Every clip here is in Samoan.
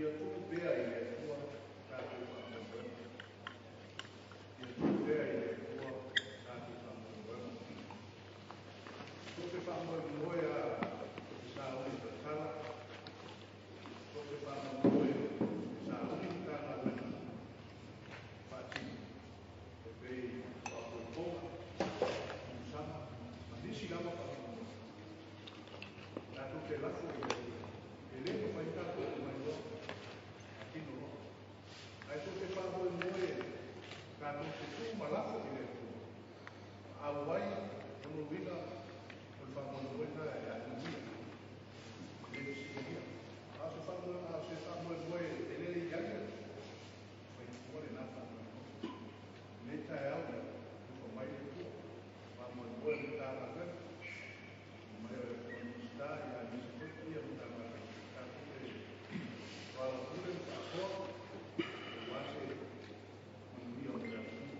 Ia tuu pea i le Atua tatou faamoemoega. Ia tuu pea i le Atua tatou faamoemoega. So o se faamoemoe a te sauni tatala, so o se faamoemoe e sauni Matagaluega faatino, e pei o Apoipoga, Tuisaga, ma nisi lava faamoemoe. Tatou te lafo i le Atua, e le mafai tatou omai loa, faatino loa. Ae so o se faamoemoe tatou te tuu ma lafo i le Atua, ma auai lona uiga o le faamoemoe lena e atagia, e le fesiligia. A o se faamoemoe e le i ai le Atua, e fai lena faamoemoe. Lenei taeao ia, alofa mai le Atua, faamoemoe le Matagaluega, mai o le Minisita ia aemaise foi paia o Matagaluega, tatou te soalaupule ma faasoa, aua se manuia o le atunuu.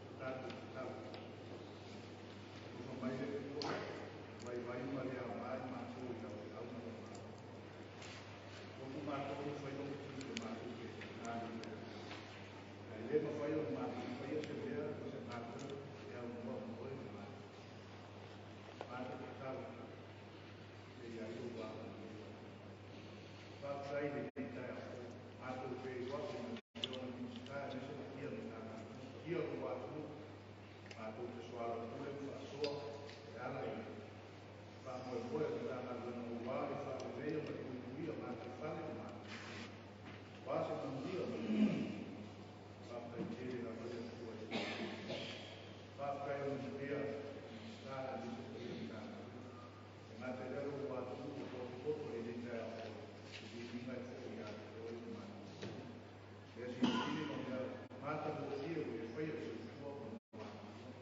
So tatou tatalo. Alofa mai le Atua, vaivai ma le aoga i matou i lau feau ma lau malo. Tofu matou ma fai lou tiute matou te galulue ai. Ae le mafai ona matou faia se mea ma se matou e aunoa ma oe ma matou. Matou tatalo, se i ai lou agalelei. Faafetai i lenei taeao fou. Matou feiloai ma le Afioga i le Minisita aemaise paia o le Matagaluega, paia o lou atunuu. Matou te soalaupule ma faasoa e ala i le faamoemoe o le Matagaluega aua le faaleleia ma le puipuia o gataifale ma matou. Aua se manuia o le atunuu. Faafetai tele lava le Atua i le Faafetai o manuia Minisita aemaise paia o le Matagaluega. E gata i lea lou atunuu ua potopoto i lenei taeao fou, le viiga e foi ia te oe ma matou. Lea silisili ma mea matagofie ua e faia i le soifua ma le atunuu.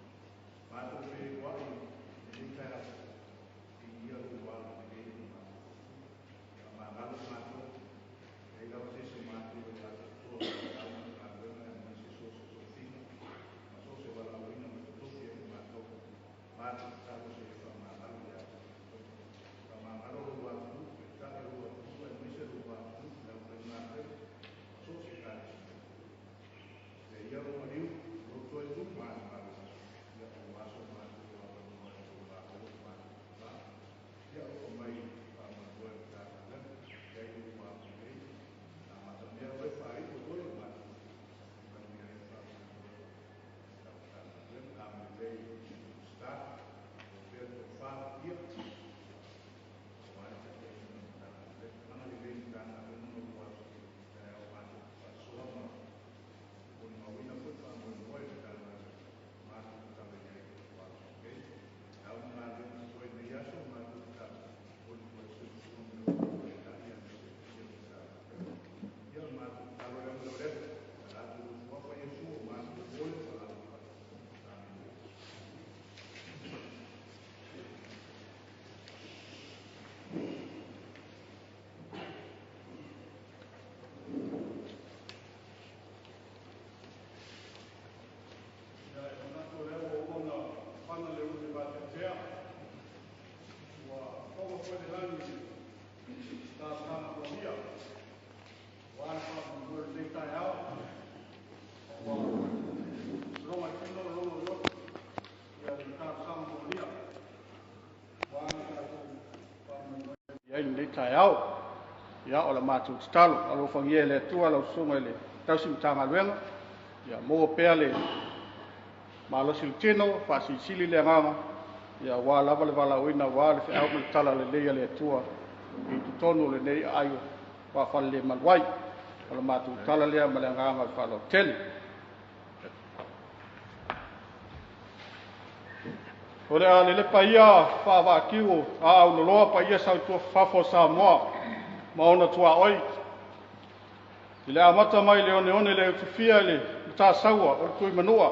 Matou feiloai i lenei taeao fou, viia lou agalelei ma matou. Faamagalo matou, leai lava se isi o matou e atoatoa i le au ma galuega aemaise so o se tofiga ma so o se valaauina na totofi ai matou. Matou tatalo se i faamagalo ia te matou. Faamagalo lou atunuu, taitai lou atunuu aemaise lou atunuu i le aufaigaluega ma so o se ekalesia. Le ia lou maliu, lou toe tu malumalu ia aua so matou avanoa i lou malo ma matou va. Ia alofa mai faamoemoe o Matagaluega, i ai lou agalelei, amatamea oe faaiu oe matou manuia ai le faamoemoe o lau Matagaluega. Agalelei i le Minisita, maua pea le tofa paia, aua le taitaiina o le Matagaluega. Agalelei i le Matagaluega ma lou taeao matou te faasoa ma molimauina foi faamoemoe o le Matagaluega, matou tatalo i ai i lou agalelei. Au ma galuega totoe i lenei aso, matou tatalo, olitua le soifua ma le ola o Taitai aemaise paia o le Matagaluega. Ia o le matou tatalo lea ma le leo, latou suafa Iesu o matou moe ma alafai. Amene. Ia, e manatu o lea ua uma ona fana le ulu i vateatea. Ua toga foi le lagi i le talosaga molia. Ua le faamoemoe o lenei taeao. Ua loga i tino logo i loto ia le talosaga molia. Ua le tatou faamoemoe i ai lenei taeao. Ia, o le matou tatalo, alofagia e le Atua lau susuga i le tausi Matagaluega, ia maua pea le malosi o le tino, faasilisili le agaga, ia aua lava le valaauina, aua le feau ma le tala lelei a le Atua i totonu o lenei aai faafalelemalu ai. O le matou tala lea ma le agaga o le faaaloalo tele. O le a lelepa ia faavaatiu a auloloa paia sautuafafafo o Samoa ma ona tuaoi. I le amata mai le oneone le utufia i le Matasaua o le Tuimanua,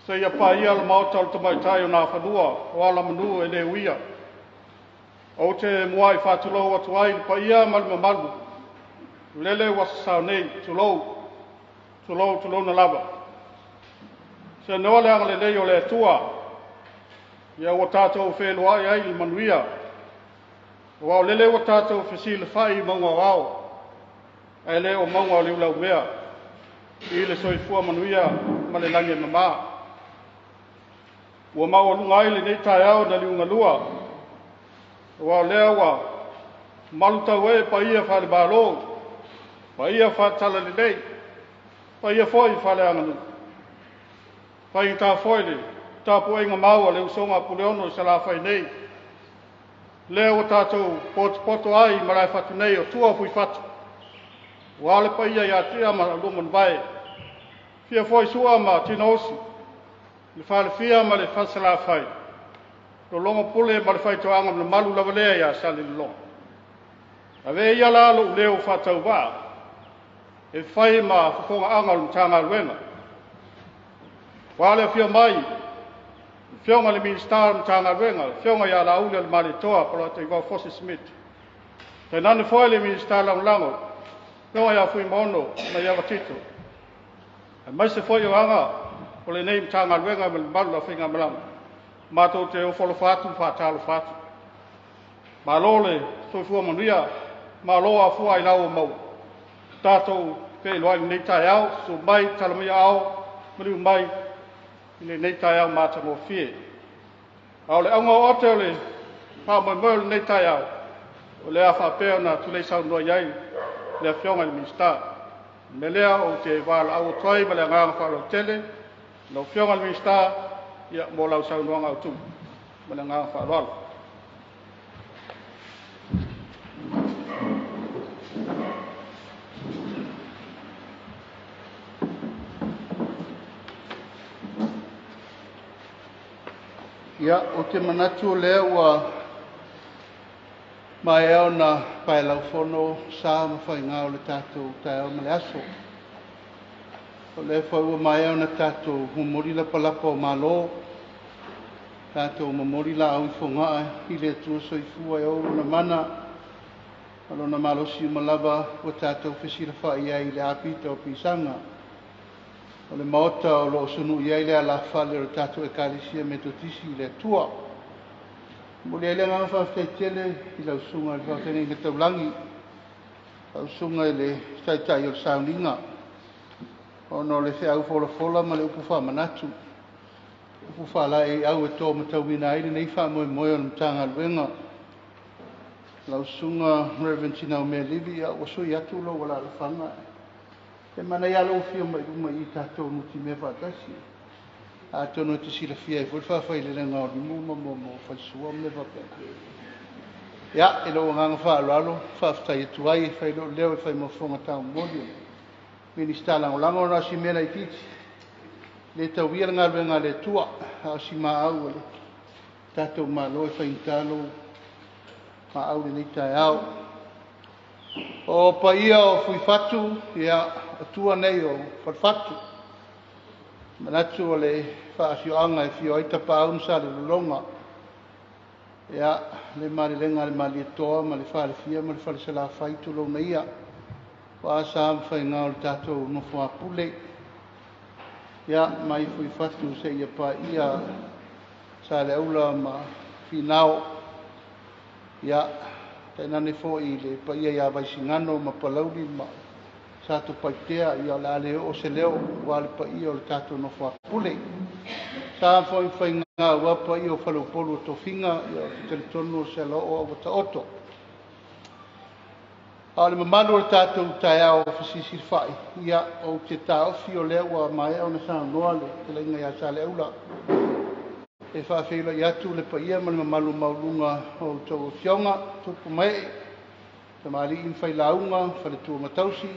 seia paia le maota o le tamaitai o Nafanua o Alamanu e le uia. Ou te muai faatulou atu ai le paia ma le mamalu, lele ua sasao nei, tulou, tulou, tulouna lava. Se noa le agalelei o le Atua, ia ua tatou feiloai ai i le manuia, aua o lele ua tatou fesilafai i mauga o ao. Ae le o mauga o le ulaumea i le soifua manuia ma le lagi e mama. Ua maualuga ai lenei taeao na liugalua, aua o lea ua malutau e paia faale-Malo, paia faale-Talalelei, paia foi faaleaganuu, faigata foi le tapuaiga mau a le usoga a Puleono i Salafai nei, lea ua tatou potopoto ai i malaefatu nei o tua o Fuifatu, ua le paia ia Tia ma Luamanuvae, fia foi Sua ma Tinousi, le Falefia ma le Falesalafai, Lologo Pule ma le Faitoaga ma le mamalu lava lea ia Salelologa. Ave ia la lou leo faatauvaa e fai ma fofogaaga o le Matagaluega. Ua le afio mai le Afioga i le Minisita o le Matagaluega, le Afioga ia Laaulialemalietoa Polataivao Fosi Smith. Tainane foi le Minisita Lagolago, Afioga ia Fuimaono Maiava Tito, aemaise foi o aga o lenei Matagaluega ma le mamalu o le aufaigamalaga, matou te ofo alofa atu ma faatalofa atu. Malo le soifua manuia, malo afua ailao ua maua. Tatou feiloai i lenei taeao, susu mai, tala mai aao, maliu mai i lenei taeao matagofie. A o le auga o ote o le faamoemoe o lenei taeao, o le a faapea ona tulei saunoa i ai le Afioga i le Minisita. O le mea lea ou te valaau atu ai ma le agaga faaaloalo tele lau Afioga i le Minisita, ia, mo lau saunoaga autu. Ma le agaga faaaloalo. Ia, ou te manatu o lea ua maea ona paelaufono sa ma faiga o le tatou taeao ma le aso. O lea foi ua maea ona tatou momoli lapalapa o malo, tatou momoli laau i Fogaa i le Atua Soifua e ou lona mana ma lona malosi uma lava ua tatou fesilafai ai i le apita o pisaga o le Maota o lo o sunui ai le alafale o le tatou Ekalesia Metotisi i le Atua. Momoli ai le agaga faafetai tele i lau susuga i le faafeagaiga taulagi, lau susuga i le taitai o le sauniga, ona o le feau folafola ma le upu faamanatu, upu faalaeiau e to matauina ai lenei faamoemoe o le Matagaluega. Lau susuga Reverend Tinaumea Livi, ia ua sui atu lou alaalafaga. E manaia lava lou afio mai luma i tatou nutimea faatasi. Atonu e te silafia ai foi le faafailelega o limu ma mo faisua ma mea faapena. Ia, i lou agaga faaaloalo, faafetai atu ai e fai lou leo e fai ma fofoga taumoli o le Minisita Lagolago. Na o si mea laitiiti, le tauia le galuega a le Atua, a o si maau a le tatou Malo e faigata lou maau i lenei taeao. O paia o Fuifatu, ia, o tua nei o Falefatu. Manatu o le faafioaga e afio ai Tapaau ma Salelologa, ia, le malelega a le Malietoa ma le Falefia ma le Falesalafai, tulouna ia, ua sa ma faiga o le tatou nofo a pule. Ia, mai Fuifatu seia paia Saleaula ma Finao, ia, tainane foi le paia ia Vaisigano ma Palauli ma Satupaitea, ia o le a le oo se leo aua le paia o le tatou nofo a pule. Sa foi faiga ua paia o faleupolu o tofiga, ia ou te talitonu o se alaoo ua taoto. A o le mamalu o le tatou taeao fesilisilifa'i, ia, ou te taofi o lea ua maea ona saunoa le fetalaiga ia Saleaula e faafeiloai atu le paia ma le mamalu maualuga o outou afioga, tupu ma ee, tamalii ma failauga, faletua ma tausi,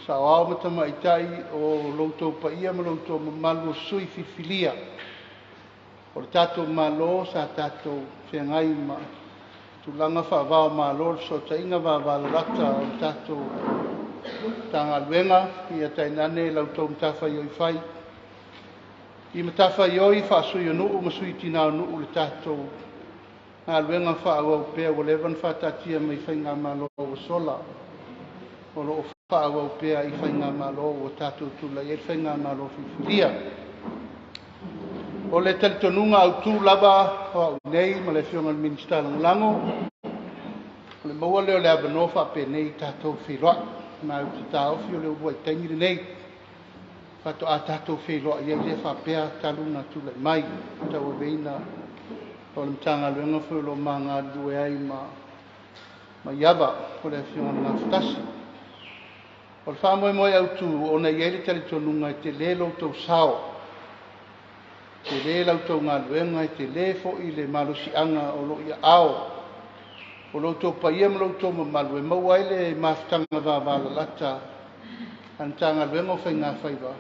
saoao ma tamaitai, o lo outou paia ma lo outou mamalu o sui usufono filifilia o le tatou Malo sa tatou feagai ma tulaga faava-o-Malo, le fesootaiga vavalalata o le tatou Matagaluega, ia tainane la outou matafaioi fai i matafaioi faa-sui o nuu ma sui tina o nuu, le tatou galuega faaauau pea ua leva ona faataatia mai faigamalo ua sola, o lo o faaauau pea i faigamalo ua tatou tulai ai le faigamalo filifilia. O le talitonuga autu lava o au nei ma le Afioga i le Minisita Lagolago, o le maua lea o le avanoa faapenei tatou feiloai. Ma ou te taofi o le uluai taimi lenei faatoa tatou feiloai ai lea faapea talu ona tulai mai tauaveina o le Matagaluega foi o lo o ma galulue ai ma Maiava o le Afioga i le Gafatasi. O le faamoemoe autu ona e i ai le talitonuga e tele lo outou sao, tele la outou galuega, e tele foi le malosiaga o lo o i aao o lo outou paia ma lo outou mamalu e maua ai le mafutaga vavalalata a le Matagaluega o Faiga Faiva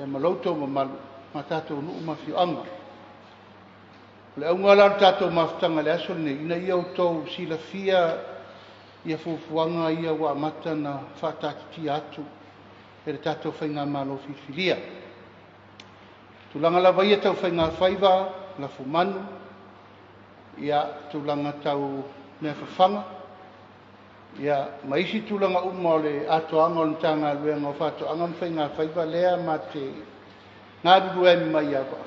ma lo outou mamalu ma tatou nuu ma afioaga. O le auga la o le tatou mafutaga i le aso lenei, ina ia outou silafia ia fuafuaga ia ua amata ona faataatitia atu e le tatou faigamalo filifilia. Tulaga lava ia tau faiga faiva, lafumanu, ia tulaga tau mea fafaga, ia ma isi tulaga uma o le atoaga o le Matagaluega o Faatoaga ma Faiga Faiva lea ma te galulue ai ma Maiava.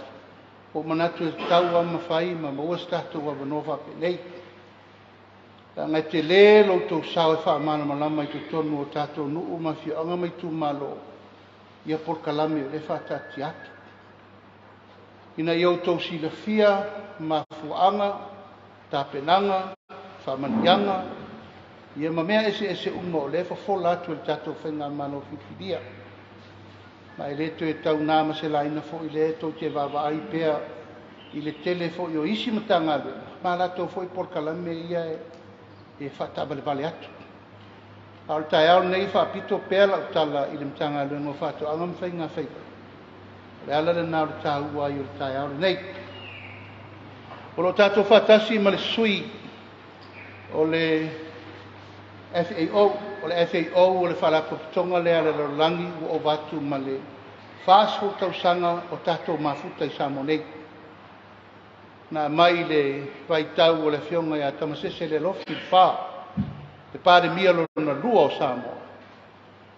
Ua ou manatu e tatau lava ona fai ma maua se tatou avanoa faapenei, leaga e tele lo outou sao e faamalamalama i totonu o tatou nuu ma afioaga ma itumalo ia polokalame o lea e faataatia atu, ina ia outou silafia mafuaaga, tapenaga, faamanuiaga, ia ma mea eseese uma o lea e fofola atu e le tatou faigamalo filifilia. Ma e le toe tau na ma se laina foi lea tou te vaavaai pea i le tele foi o isi Matagaluega ma latou foi polokalame ia e faataavalevale atu. A o le taeao lenei e faapito pea lau tala i le Matagaluega o Faatoaga ma Faiga Faiva. O le ala lena o le taua ai o le taeao lenei. O lo o tatou faatasi ma le sui o le FAO. O le FAO o le Faalapotopotoga lea a le lalolagi ua ova atu ma le 40 tausaga o tatou mafuta i Samoa nei. Na aumai i le vaitau o le Afioga ia Tamasese Lealofi Lefa, le Palemia lona lua o Samoa,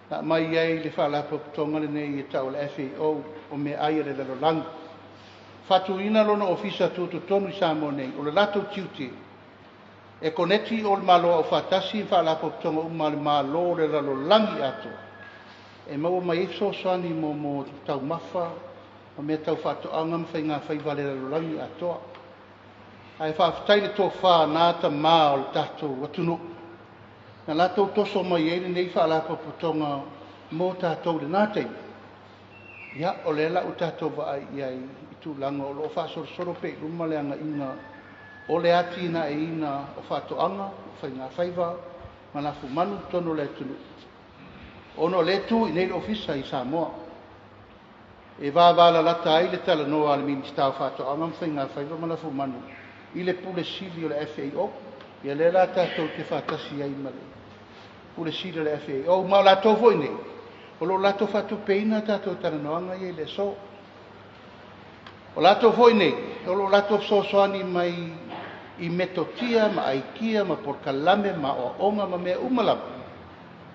na aumai ai le Faalapotopotoga lenei e tau o le FAO, o meaai a le lalolagi. Faatuina lona ofisa tutotonu i Samoa nei, o le latou tiute e koneti o le Malo Aufaatasi ma Faalapotopotoga uma a le Malo o le lalolagi atoa, e maua mai ai fesoasoani mo taumafa ma mea tau faatoaga ma faiga faiva a le lalolagi atoa. Ae faafetai le tofa na tama o le tatou atunuu, na latou toso mai ai lenei Faalapotopotoga mo tatou i lena taimi. Ia, o lea la ua tatou vaai i ai i tulaga o lo o faasolosolo pea i luma le agaiga o le atinaeina o faatoaga, o faiga faiva ma lafumanu i totonu o le atunuu, ona o lea e tu i inei le ofisa i Samoa e vavalalata ai le talanoa a le Minisita o Faatoaga ma Faiga Faiva ma Lafumanu i le Pule Sili o le FAO. Ia lea la tatou te faatasi ai ma le Pule Sili o le FAO, ma o latou foi nei o lo o latou faatupeina tatou talanoaga ia i le aso. O latou foi nei o lo o latou fesoasoani mai i metotia ma aikia ma polokalame ma aoaoga ma mea uma lava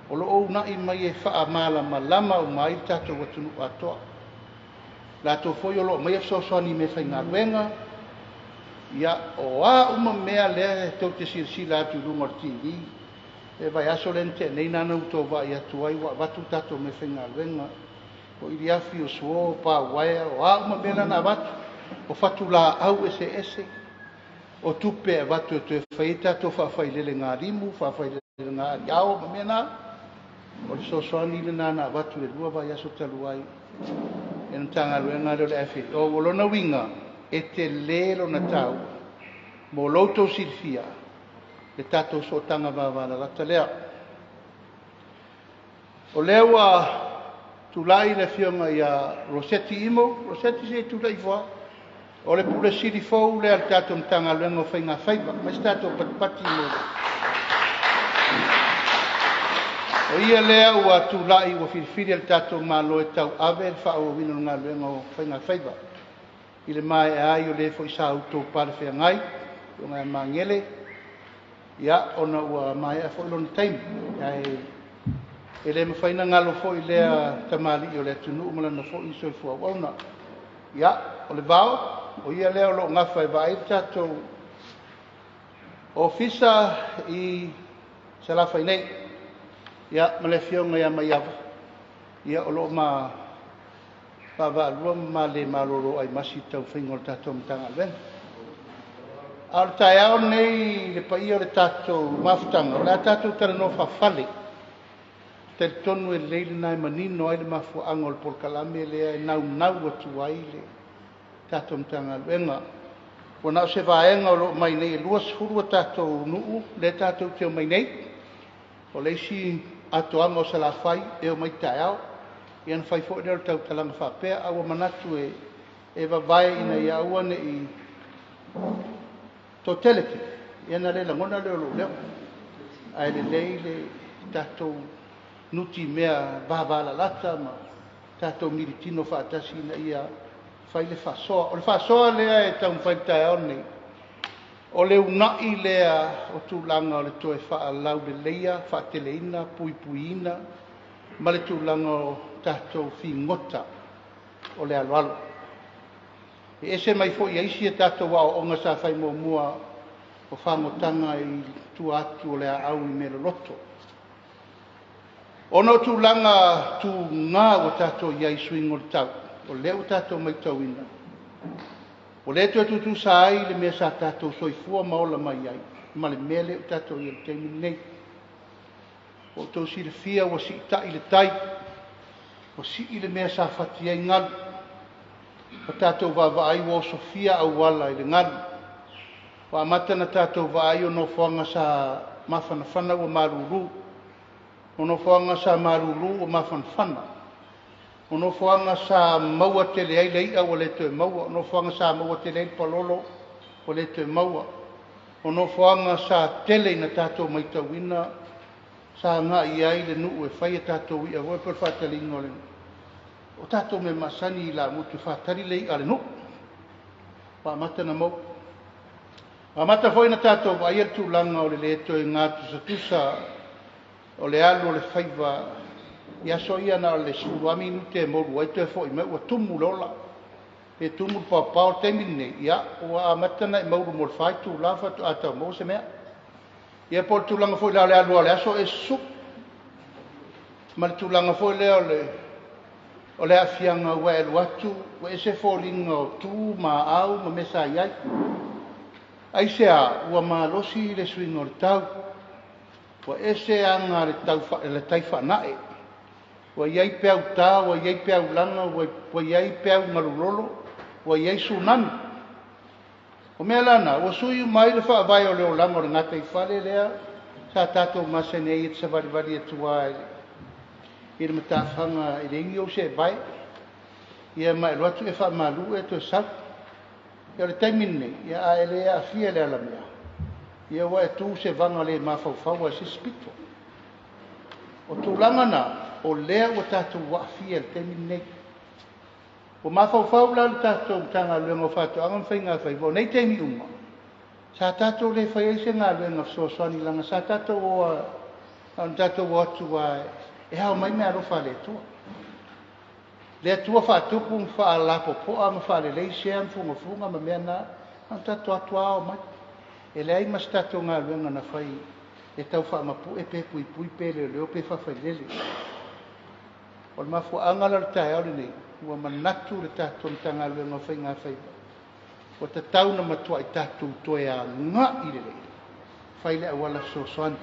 o lo o uunai mai e faamalamalama uma ai le tatou atunuu atoa. Latou foi o lo o aumaia fesoasoani i meafaigaluega, ia o a uma mea lea e tou te silasila atu i luga o le TV, le vaiaso lea na tea nei na outou vaai atu ai ua avatu tatou meafaigaluega, o iliafi, o suo, o pauaea, o a uma mea na avatu, o fatulaau eseese, o tupe e avatu e toe fai ai tatou faafailelegalimu, faafailelegaliao ma mea na, o le fesoasoani lena na avatu i le 2 vaiaso talu ai e le Matagaluega lea o le FAO. O lona uiga, e tele lona taua mo lo outou silafia le tatou sootaga vavalalata lea. O lea ua tulai le Afioga ia Roseti Imo. Roseti, se i tulai ifo lava. O le Pule Sili fou lea a le tatou Matagaluega o Faiga Faiva. Aumai se tatou patipati mo le... O ia lea ua tulai ua filifili e le tatou Malo e tauave le faaauauina o le galuega o Faiga Faiva i le maea ai o le foi sa outou palefeagai, Afioga ia Magele, ia ona ua maea foi lona taimi. Ae e le mafai ona galo foi lea tamalii o le atunuu ma lana foi soifua auauna. Ia, o le Vao, o ia lea o lo o gafa e vaai le tatou ofisa i Salafai nei. Ia, ma le Afioga ia Maiava, ia, o lo o ma vaavaalua ma ma le malolo aimasi i le taumafaiga o le tatou Matagaluega. A o le taeao lenei i le paia o le tatou mafutaga, o le a tatou talanoa faafale. Ou te talitonu e lelei lena e manino ai le mafuaaga o le polokalame lea e naunau atu ai le tatou Matagaluega. Ua na o se vaega o lo o omai nei, e 20 a tatou nuu lea tatou te omai nei. O le isi atoaga o Salafai e omai taeao, ia ona fai foi lea o le tautalaga faapea. Ae ua manatu e vavae ina ia aua ne i toatele tele, ia ona le lagona lea o lou leo. Ae lelei le tatou nutimea vavalalata ma tatou militino faatasi ina ia fai le faasoa. O le faasoa lea e taumafai i le taeao lenei, o le uunai lea o tulaga o le toe faalauleleia, faateleina, puipuiina ma le tulaga o tatou figota o le aloalo. E ese mai foi e isi a tatou aoaoga sa fai muamua o fagotaga i tua atu o le aau i mea loloto. Ona o tulaga tuga ua tatou i ai i suiga o le tau, o lea ua tatou matauina, ua le toe tutusa ai le mea sa tatou soifua ma ola mai ai ma le mea lea ua tatou i ai i le taimi lenei. Ua outou silafia ua siitai le tai, ua sii le mea sa fati ai galu, ua tatou vaavaai ua osofia auala i le galu, ua amata ona tatou vaai o nofoaga sa mafanafana ua malulu, o nofoaga sa malulu ua mafanafana, o nofoaga sa maua tele ai le i'a ua le toe maua, o nofoaga sa maua tele ai le palolo ua le toe maua, o nofoaga sa tele ina tatou matauina sa agai i ai le nuu e fai a tatou i'a foi po o le faataliga o le o tatou mea masani i lamutu e faatali le i'a a le nuu, ua amata ona maua. Ua amata foi ona tatou vaaia le tulaga o le le toe gatusatusa o le alu o le faiva i aso ia na o le 10 lava minute e moulu ai toe foi mai ua tumu le ola, pe tumu le paopao. O le taimi lenei, ia, ua amata ona e moulu mo le 4 itula faatoa tau maua se mea. Ia po o le tulaga foi la o le alu lava o le aso e susuu ma le tulaga foi lea o le aafiaga ua e alu atu ua ese foliga o tu ma aau ma mea sa i ai. Aisea? Ua malosi le suiga o le tau, ua ese aga a le tai faanae, ua i ai peau ta, ua i ai peau laga, ua i ai peau galulolo, ua i ai tsunami. O mea la na, ua sui uma ai le faavae o le olaga o le gataifale lea sa tatou masani ai e te savalivali atu lava i le matafaga e leai ni ou seevae, ia ma e alu atu e faamalu e toe sau. Ia o le taimi lenei, ia a e le aafia i le alamea, ia ua e tu se vaga le mafaufau lava i se isi pito. O tulaga na, o lea ua tatou aafia i le taimi lenei. Ua mafaufau la le tatou Matagaluega o Faatoaga ma Faigafaiva, o nei taimi uma, sa tatou le faia ai se galuega fesoasoani leaga sa tatou o lava, na ona tatou o atu lava e ao mai meaalofa a le Atua. Le Atua faatupu ma faalapopoa ma faalelei sea ma fugafuga ma mea na, na ona tatou o atu lava ao mai. E leai ma se tatou galuega na fai e tau faamapue pe puipui pe leoleo pe faafailele. O le mafuaaga la o le taeao lenei, ua manatu le tatou Matagaluega o Faigafaiva, ua tatau ona matuai tatou toe agai lelei fai le auala fesoasoani.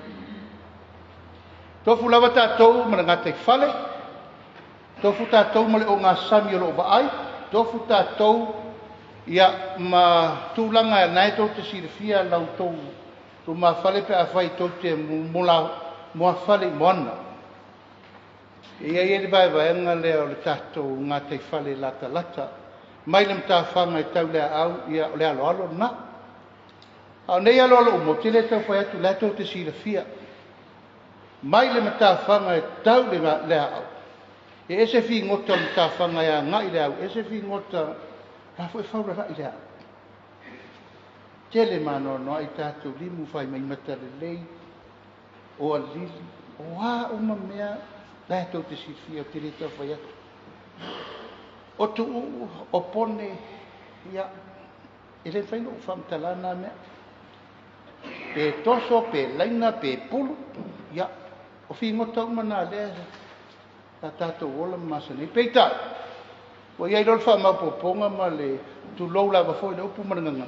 Tofu lava tatou ma le gataifale, tofu tatou ma le ogasami o lo o vaai, tofu tatou ia ma tulaga na e tou te silafia la outou lumafale pe afai tou te muafale i moana. E i ai le vaevaega lea o le tatou gataifale latalata mai le matafaga e tau i le aau, ia o le aloalo lena. A o nei aloalo uma, ou te le tau fai atu o la e tou te silafia. Mai le matafaga e tau i le aau, e ese figota o le matafaga e agai i le au, ese figota la foi e faulalai i le au. Tele ma anoanoai tatou limu faimaimata lelei, o alili, o a uma mea la e tou te silafia, ou te le tau fai atu. O tuuu, o pone, ia, e le mafai ona ou faamatala na mea. Pe toso, pe laina, pe pulu, ia, O figota uma na lea sa tatou ola ma masani ai. Peitai, ua i ai loa le faamaopoopoga ma le tulou lava foi le upu ma le gagana,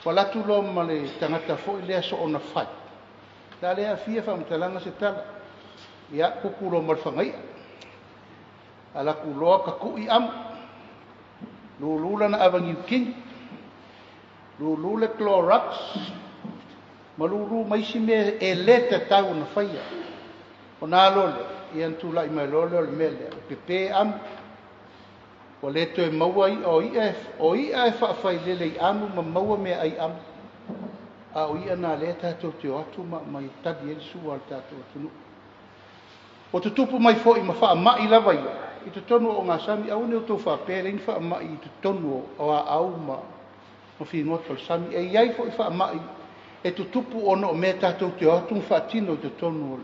ua alu atu loa ma le tagata foi lea soona fai, o le a le aafia faamatalaga se tala, ia kuku loa ma le faga'i'a, alu atu loa tatu'i amu, lulu lana ava niukini, lulu le Clorox, ma lulu ma isi mea e le tatau ona faia. Ona a loa lea, ia ona tulai mai loa lea o le mea lea, ua pepe amu, ua le toe maua i'a, o i'a e faafailele i amu ma maua meaai amu, a o i'a na lea tatou te o atu ma aumai e tali ai le sua a le tatou atunuu. Ua tutupu mai foi ma faamai lava ia i totonu o ogasami. Aua ne i outou faapea e leai ni faamai i totonu o aau ma figota o le sami. E i ai foi faamai e tutupu ona o mea tatou te o atu ma faatino i totonu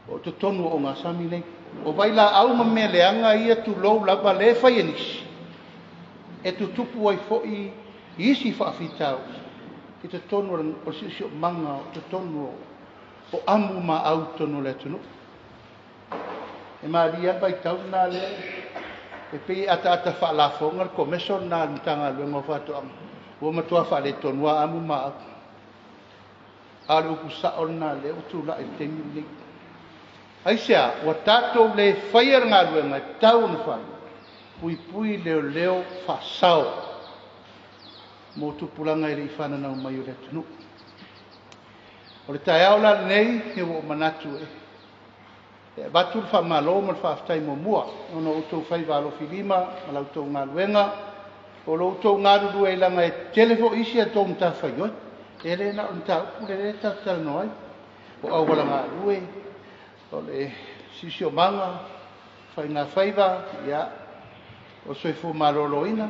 o ogasami nei. O vailaau ma mea leaga ia tulou lava lea e fai e nisi, e tutupu ai foi isi faafitauli i totonu o le siosiomaga, o totonu o amu ma aau i totonu o le atunuu. E malie lava le vaitau lena lea e pei e ataata faalafoga le Komeso lena a le Matagaluega o Faatoaga, ua matua faaletonu lava amu ma aau. A o le upu sao lena lea ua tulai i le taimi lenei. Aisea? Ua tatou le faia le galuega e tatau ona fai, puipui leoleo faasao mo tupulaga e le i fananau mai o le atunuu. O le taeao la lenei, ua ou manatu e avatu le faamalo ma le faafetai muamua ona o outou faiva alofilima ma la outou galuega, o lo outou galulue leaga e tele foi isi a outou matafaioi. E le na o le mataupu lea tatou te talanoa ai, o auala galue, o le siosiomaga, faigafaiva, o le soifua maloloina,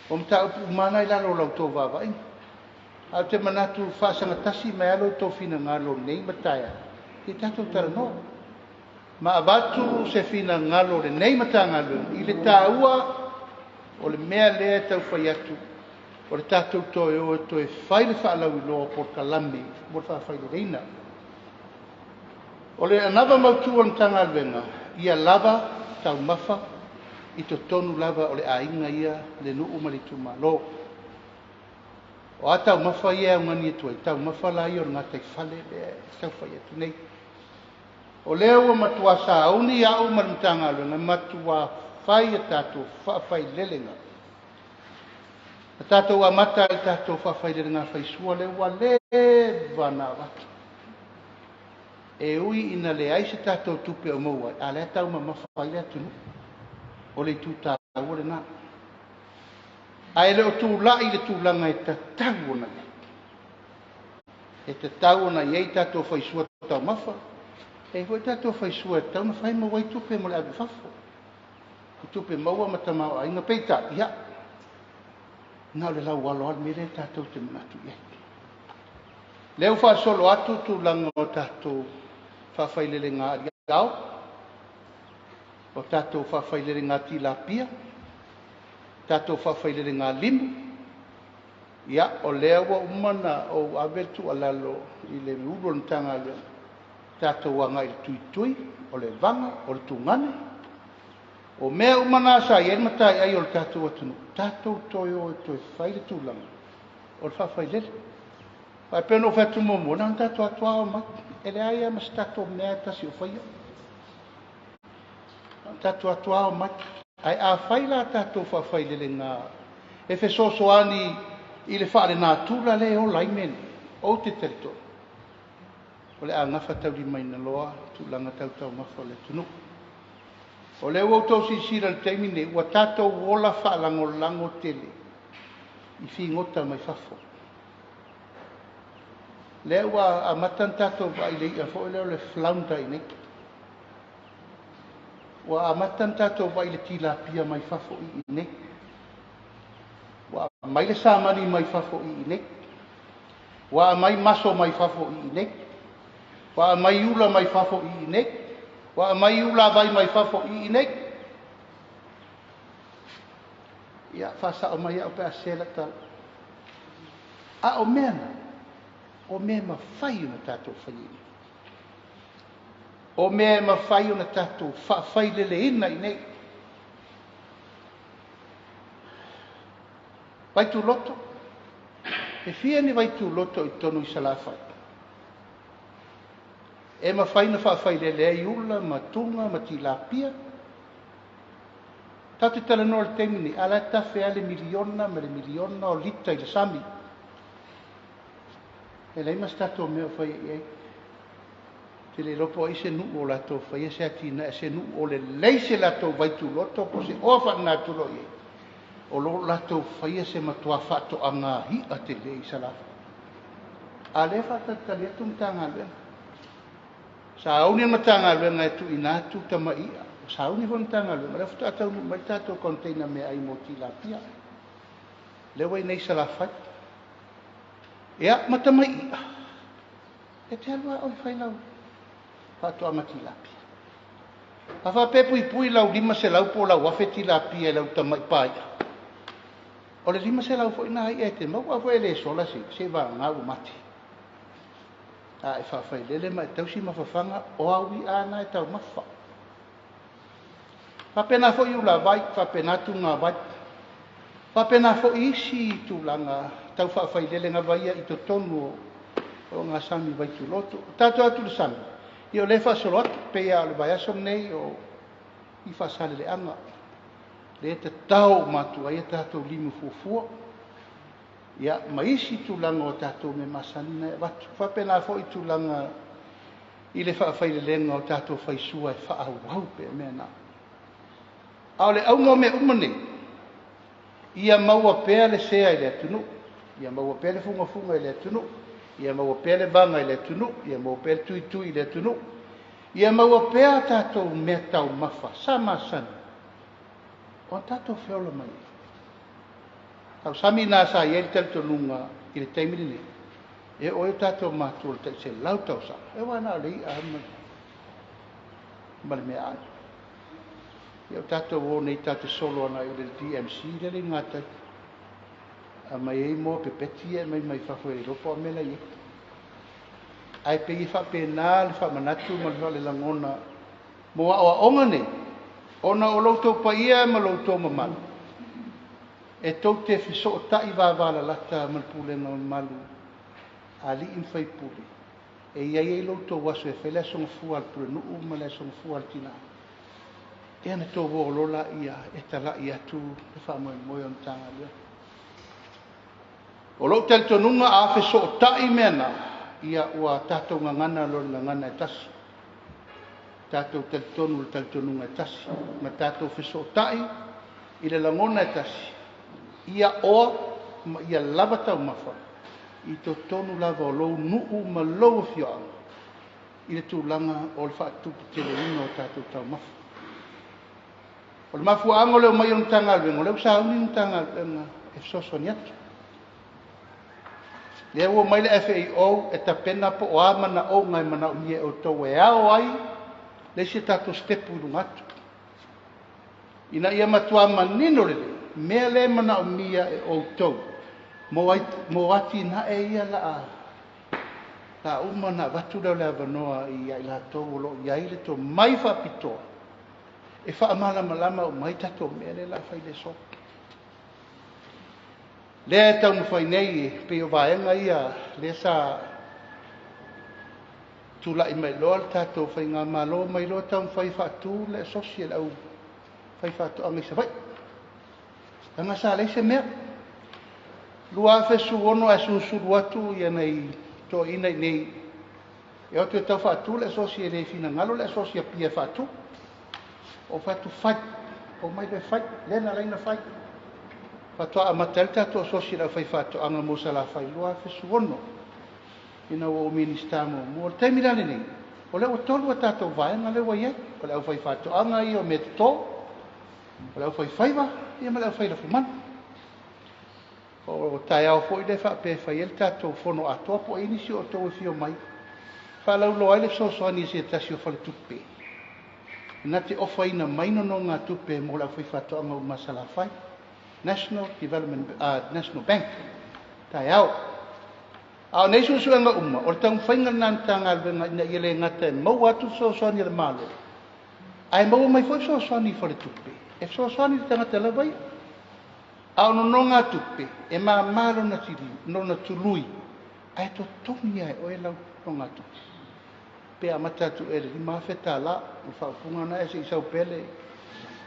o mataupu uma lava na e i lalo o la outou vaavaaiga. Ae ou te manatu faasagatasi mai lava lo outou finagalo nei ma taeao, se i tatou talanoa ma avatu se finagalo o lenei Matagaluega i le taua o le mea lea e tau fai atu, o le tatou toe o e toe fai le faalauiloa o polokalame mo le faafaileleina. O le anava mautu a le Matagaluega, ia lava taumafa i totonu lava o le aiga ia, le nuu ma le itumalo. O a taumafa ia e augani atu ai, taumafa la ia o le gataifale lea e tau fai atu nei. O lea ua matua sauni au ma le Matagaluega, matua fai a tatou faafailelega. Na tatou amata i le tatou faafailelega faisua lea ua leva ona avatu. E ui ina leai se tatou tupe o maua ai, a o lea e taumamafa ai le atunuu. O le itu taua lena. Ae le o tulai le tulaga e tatau ona i ai. E tatau ona i ai tatou faisua taumafa, e i ai foi tatou faisua e tatau ona fai maua ai tupe mo le ave i fafo. I tupe maua ma tamaoaiga, peitai, ia, na o le laualo lava le mea lea tatou te manatu i ai. Lea ua faasolo atu tulaga o tatou faafailelega aliao, o tatou faafailelega tilapia, tatou faafailelega limu. Ia, o lea ua uma ona ou ave le tuualalo i le ulu o le Matagaluega, tatou agai i le tuitui, o le vaga, o le tugane. O mea uma na sa i ai le mataiai o le tatou atunuu, tatou toe o e toe fai le tulaga o le faafailele. Aua e pei ona ou fai atu muamua, na ona tatou atu lava omai, e leai lava ma se tatou mea e tasi o faia. Na ona tatou atu lava omai. Ae a fai la tatou faafailelega e fesoasoani i le faalenatura lea e ola ai mea nei, ou te talitonu o le a gafataulimaina loa tulaga tau taumafa o le atunuu. O lea ua outou silasila i le taimi lenei, ua tatou ola faalagolago tele i figota mai fafo. Lea ua amata ona tatou vaai i le i'a foi lea o le flounder i inei. Ua amata ona tatou vaai i le tilapia mai fafo i inei. Ua aumai le samani mai fafo i inei. Ua aumai maso mai fafo i inei. Ua aumai ula mai fafo i inei. Ua aumai ulavai mai fafo i inei. Ia, faasao mai au pe a sese lau tala. A o mea na, o mea e mafai ona tatou faiaina. O mea e mafai ona tatou faafaileleina i inei. Vaituloto, e fia ni vaituloto i totonu i Salafai? E mafai ona faafailele ai ula ma tuna ma tilapia. Tatou te talanoa i le taimi lenei, a o la e tafe lava le miliona ma le miliona o lita i le sami. E leai ma se tatou mea o faia i ai. Ou te le iloa po o ai se nuu o latou faia se atinae, se nuu o lelei se latou vaituloto po o se oa faalenatura o i ai, o lo o latou faia se matua faatoaga i'a tele i Salafai. A o lea e faatalitali atu le Matagaluega. Sauni le Matagaluega e tuuina atu tamai i'a. Ua sauni foi le Matagaluega, o lea faatoa taunuu mai le tatou container meaai mo tilapia. Lea ua i inei i Salafai. Ia, ma tamai i'a, e te alu lava oe e fai lau faatoaga tilapia. A faapea e puipui lau 500 po o lau 1,000 tilapia i lau tamai pai'a, o le 500 foi lena i'a e te maua. Aua foi e le sola se i'a, seiavagana ua mate. A e faafailele ma e tausi ma fafaga, o au i'a lava na e taumafa. E faapena foi ulavai, faapena tugavai, faapena foi isi tulaga tau faafailele lava ia i totonu o ogasami vaituloto. Tatou o atu i le sami, ia o lea e faasolo atu, pei lava o le vaiaso lenei o i Faasaleleaga, lea e tatao uma atu ai a tatou limu fuafua, ia ma isi tulaga o tatou mea masani na e avatu. E faapena foi tulaga i le faafailelega o tatou faisua e faaauau pea mea na. A o le auga o mea uma nei, ia maua pea le sea i le atunuu, ia maua pea le fugafuga i le atunuu, ia maua pea le vaga i le atunuu, ia maua pea le tuitui i le atunuu, ia maua pea tatou mea taumafa sa masani ona tatou feola mai ai. Tausami na sa i ai le talitonuga i le taimi lenei, e oo ai o tatou matua i le tai 100 tausaga, e aua na o le i'a lava ma le meaai. Ia o tatou o nei tatou te solo agai i le DMC lele i gatai, aumai ai moa pepeti ia e aumai mai fafo e le iloa po o a mea la e i ai. Ae pei e faapena le faamanatu ma le lagona mo aoaoga nei, ona o lo outou paia ma lo outou mamalu, e tou te fesootai vavalalata ma le pulega mamalu a alii ma faipule, e i ai lo outou aso e fai le aso gafua a le pulenuu ma le aso gafua a le tina. Ia ona outou o loa lea e talai atu le faamoemoe o le Matagaluega. O lou talitonuga a fesootai mea na, ia ua tatou gagana loa i le gagana e tasi. Tatou talitonu i le talitonuga e tasi, ma tatou fesootai i le lagona e tasi, ia oa ma ia lava taumafa i totonu lava o lou nuu ma lou afioaga i le tulaga o le faatuputeleina o tatou taumafa. O le mafuaaga o le omai o le Matagaluega, o lea ua sauni le Matagaluega e fesoasoani atu. Lea ua omai le FAO e tapena po o a manaoga e manaomia e outou e ao ai le isi tatou stepu i luga atu. Ina ia matua manino lelei, mea lea e manaomia e outou mo atinae ia la uma ona avatu lea o le avanoa ia i latou o lo o i ai le tomai faapitoa e faamalamalama uma ai tatou mea lea o le a fai i le aso. Lea e taumafai nei, e pei o vaega ia lea sa tulai mai loa le tatou faigamalo, mai loa taumafai e faatu le asosi a le au faifaatoaga i Savaii. Leaga sa leai se mea. 2016 ae susulu atu ia nai toeaiina i inei e o atu e tau faatu le asosi, e le finagalo le asosi a Apia e faatu. O fai atu fai, omai loa e fai, lea na ala ai ona fai. Faatoa amata ai le tatou asosi a le aufaifaatoaga mo Salafai 2016, ina ua ou Minisita muamua. O le taimi la lenei, o lea ua 3 a tatou vaega lea ua i ai. O le aufaifaatoaga ia o mea toto, o le aufaifaiva ia ma le aufailafumanu. O taeao foi lea faapea e fai ai le tatou fono atoa, po o ai nisi o outou e fia omai faalauiloa ai le fesoasoani i se tasi o faletupe na te ofaina mai nonogatupe mo le aufaifaatoaga uma a Salafai, National Development, National Bank, taeao. A o nei suesuega uma, o le taumafaiga lena a le Matagaluega ina ia le gata e maua atu fesoasoani a le Malo, ae maua mai foi fesoasoani i faletupe e fesoasoani i le tagata lava ia. A o nonogatupe, e mama lona tului, ae totogi lava e oe lau nonogatupe. Pe amata atu ea i le $5,000, o le faaupuga lena, ae se i sau pea le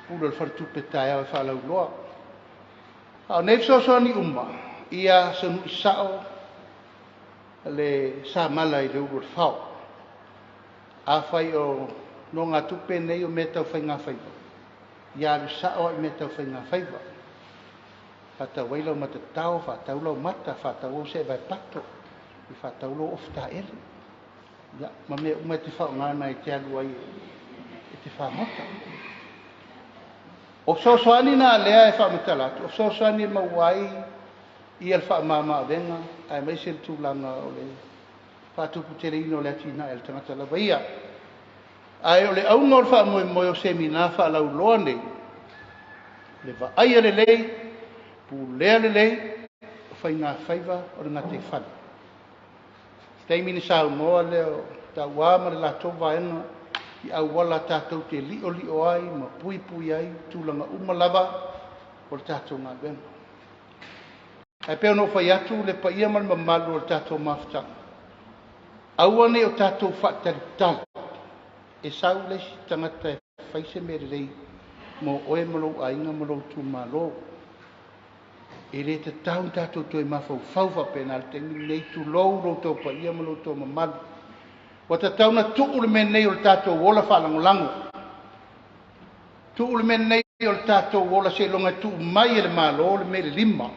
pule o le faletupe taeao e faalauiloa. A o nei fesoasoani uma, ia sanui sao le samala i le ulu o le fao. Afai o nonogatupe nei o mea tau faigafaiva, ia alu sao lava i mea tau faigafaiva. Faatau ai lau matatao, faatau lau mata, faatau au seevae pato, faatau lou ofu taele, ia, ma mea uma e te faaaogaina e te alu ai e te fagota. O fesoasoani na lea e faamatala atu, o fesoasoani e maua ai le faamama-avega aemaise le tulaga o le faatuputeleina o le atinae a le tagata lava ia. Ae o le auga o le faamoemoe o semina faalauiloa nei, le vaaia lelei, pulea lelei o faigafaiva o le gataifale. O le taimi na saunoa lea o Taua ma le latou vaega i auala tatou te liolio ai ma puipui ai tulaga uma lava o le tatou galuega. Ae pei ona ou fai atu le paia ma le mamalu o le tatou mafutaga, aua ne i o tatou faatalitali e sau le isi tagata e fai se mea lelei mo oe ma lou aiga ma lou itumalo. E le tatau ona tatou toe mafaufau faapena i le taimi lenei, tulou lo outou paia ma lo outou mamalu. Ua tatau ona tuu le mea lenei o le tatou ola faalagolago, tuu le mea lenei o le tatou ola seiloga e tuu mai e le Malo le mea i le lima.